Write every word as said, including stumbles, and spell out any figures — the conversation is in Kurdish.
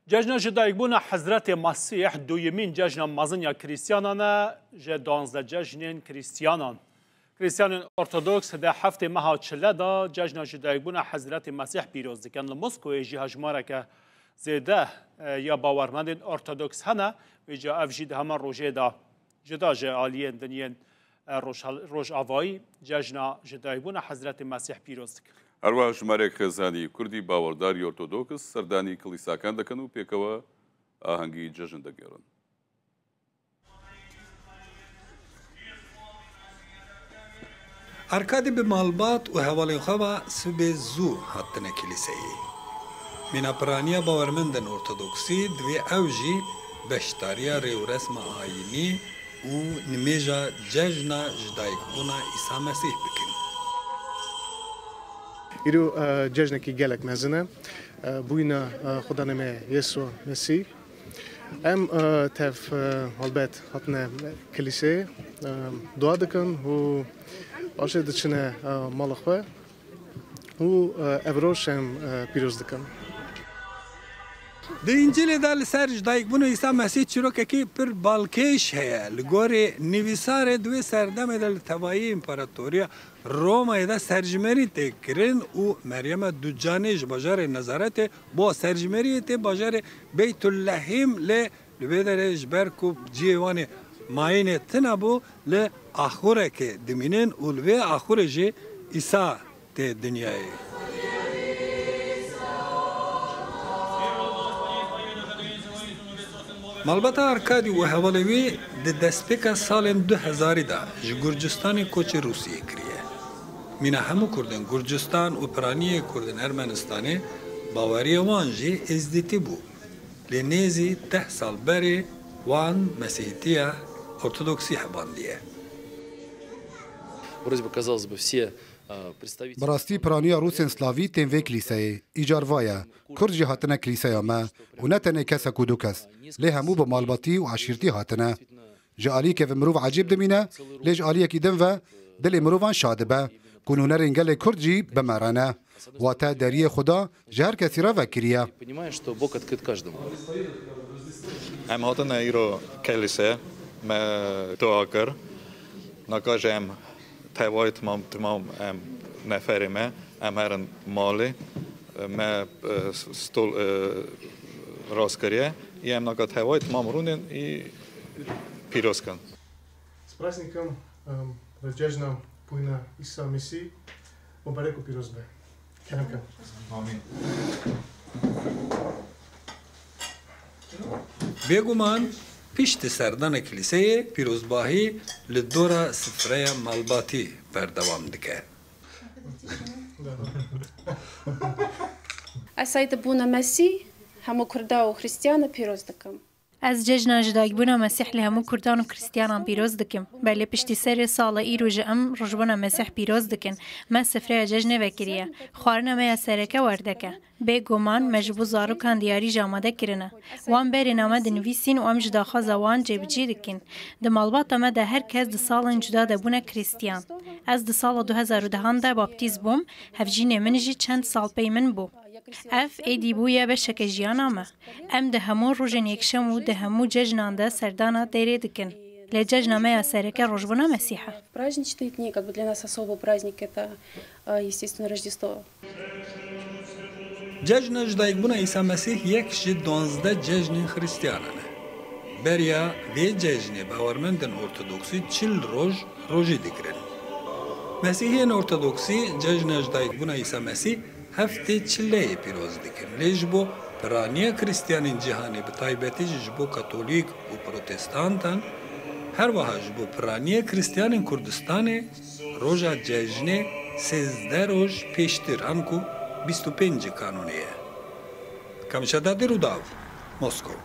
Cejna ji dayikbûna Hezretê Mesîh duyemîn cejna mezin ya Krîstiyanan e, ji duwazdeh cejnên Krîstiyanan. Krîstiyanên Ortodoks di heftê meha Çile de cejna ji dayikbûna Hezretê Mesîh pîroz dikin. Li Moskowê jî hejmareke zêde, e, ya bawermendên Ortodoks hene, vêca ev jî di heman rojê de cuda ji aliyên din yên, e, rojhel-, rojavayî cejna ji dayikbûna Hezretê Mesîh pîroz dikin. Her wiha jimarek xêzanî Kurdî bawerdarî Ortodoks serdanî kilîsakan dikin û pêkewe ahengî cejn digêrin. Arkadî bi malbat û hevalên xwe ve sibê zû hatine kilîseyê. Mîna piraniya bawermendên Ortodoksî divê ew jî beşdariya rêûresma ayînî û nimêja cejna ji dayikbûna Îsa Mesîh bikin. Îro, e, cejnekî gelek mezin e. E, bûyîna, e, Xudanê me Yêsû Mesîh. Em, e, tev, e, helbet hatine kilîseyê, e, dua dikin û paşê diçine, e, mala xwe û, e, ev roj em, e, pîroz dikin. Di Încîlê de li ser ji dayikbûna Îsa Mesîh çîrokekî pir balkêş heye. Li gorî nivîsarê di wê serdemê de li tevayî împaratoriya Romayê de serjimêrî tê kirin û Meryema Ducanê ji bajarê Nezaretê bo serjimêriyê tê bajarê Beytullehîm, lê li vê derê ji ber ku cihê wan ê mayînê tune bû, li axurekê dimînin û li vê axurê jî Îsa tê dinyayê. Malbata Arkadî û hevalê wî di destpêka salên du hezarî de ji Gurcistanê koçê Rûsiyê kiriye. Mîna hemû Kurdên Gurcistan û piraniyê Kurdên Ermenistanê baweriya wan jî êzdîtî bû. Lê nêzî deh sal berê wan Mesîhîtiya Ortodoksî hebandiye. Вроде бы, казалось бы, все, э, представители Bi rastî piraniya Rûsên Slavî tên vê kilîseyê. Îcar va ye. Kurd jî hatine kilîseya me. Û ne tenê kesek û du kes. Lê hemû bi malbatî û eşîrtî hatine. Ji aliyekê ve mirov ecêb dimîne, lê ji aliyekî din ve dilê mirovan şa dibe, ku nûnerên gelê Kurd jî bi me re ne. Wate deriyê Xuda ji her kesî re vekirî ye. Понимаешь, что Бог открыт каждому. Em hatine îro kelîse, me dua kir. Naka jî em tevayî timam, timam em neferê me, em herin malê. Me, e, stol, e, rast kiriye. Ê em naka tevayî timam rûnên ê pîroz kin. С праздником, эм, Cejna bûyîna Îsa Mesîh mubarek û pîroz be. Kerem kin. Amîn. Bêguman piştî serdana kilîseyê pîrozbahî li dora sifreya malbatî berdewam dike. Ez Seydê bûna Mesîh hemû Kurda û Xrîstiyan pîroz dikim. Ez cejna ji dayikbûna Mesîh li hemû Kurdan û Krîstiyanan pîroz dikim. Belê piştî serê sal e îro jî em rojbûna Mesîh pîroz dikin. Me sifreya cejnê vekiriye. Xwarina me ya sereke werdek e. Bêguman me ji bo zarokan diyarî jî amade kirine. Wan berê name dinivîsîn û em ji daxwaza wan cêbicî dikin. Di malbata me de her kes di salên cuda de bûne Krîstiyan. Ez di sala du hezar û dehan de baptîz bûm, hevjînê min jî çend sal pey min bû. Ev êdî bûye beşeke jiyana me. Em di hemû rojên yekşem û di hemû cejnan de serdana dêrê dikin. Lê cejna me ya sereke rojbûna Mesîh e. Праздничные дни, как бы для нас особый праздник, это, э, естественно, Рождество. Cejna ji dayikbûna Îsa Mesîh yek ji duwazdeh cejnên Xristiyanan e. Beriya vê cejnê bawermendên Ortodoksî çil roj rojî digirin. Mesîhiyên Ortodoksî cejna ji dayikbûna Îsa Mesîh heftê çileyê pîroz dikin. Lê ji bo piraniya Krîstiyanên cîhanê, bi taybetî jî ji bo Katolîk û Protestantan, her wiha ji bo piraniya Krîstiyanên Kurdistanê, roja cejnê sêzdeh roj pêştir, anku bîst û pênc kanûnê ye. Kamîşa Dadî, Rûdaw, Moskow.